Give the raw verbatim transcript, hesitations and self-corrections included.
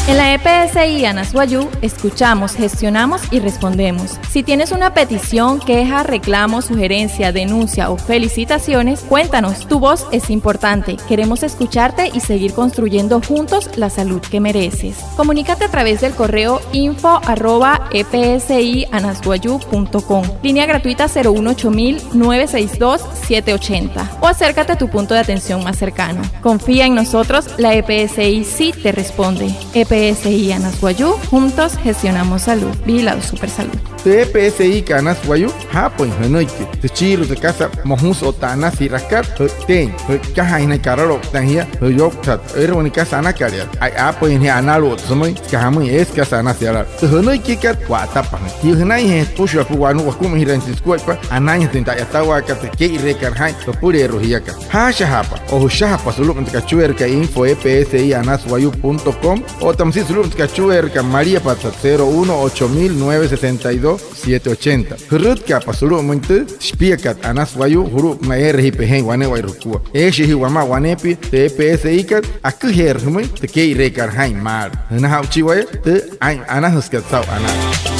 En la E P S I Anas Wayuu, escuchamos, gestionamos y respondemos. Si tienes una petición, queja, reclamo, sugerencia, denuncia o felicitaciones, cuéntanos. Tu voz es importante. Queremos escucharte y seguir construyendo juntos la salud que mereces. Comunícate a través del correo info arroba E P S I Anas Wayuu punto com, línea gratuita cero uno ocho mil nueve seis dos siete ochenta, o acércate a tu punto de atención más cercano. Confía en nosotros, la E P S I sí te responde. E P S I Anas Wayuu, juntos gestionamos salud. Vigilado Supersalud. Tü E P S I kat Anas Wayuu, jaapüin jünüiki süchiirua tü kasa mojusü otta anasü ji'rakat, jü'iteein, jü'ikajaain jünain, karalouktaajia jüyouktüjat, eere wane kasa anakalia, aapüin jia analu'ut sümüin, süka jamüin, eesü kasa anasü yalala. Tü jünüikikat, wa'atapajüin. Jia jünainjee süpüshua süpüla wakumajiraain chi sukuaippa, anainjatüin tü a'yatawaakat, tü kee'ireekat jaa'in, jüpüleerua jiakana. Jaashajaapa o jüshajapa sulu'umüin tü kachueerakat info E P S I Anas Wayuu punto com, otta müsia sulu'umüin tü kachueerakat maliapatsat cero uno ocho mil nueve sesenta y dos siete ochenta. Jürütkaapa sulu'umüin tü shipiakat Anas Wayuu julu'upünaa eere jia pejeein wane'ewai jukua. Eeshii jia wamaa waneepia tü E P S I kat, aküjeerü jümüin tü kee'ireekat jaa'in maalü. Jünaja'uchii waya tü aa'in anajüsükat saa'u anaa.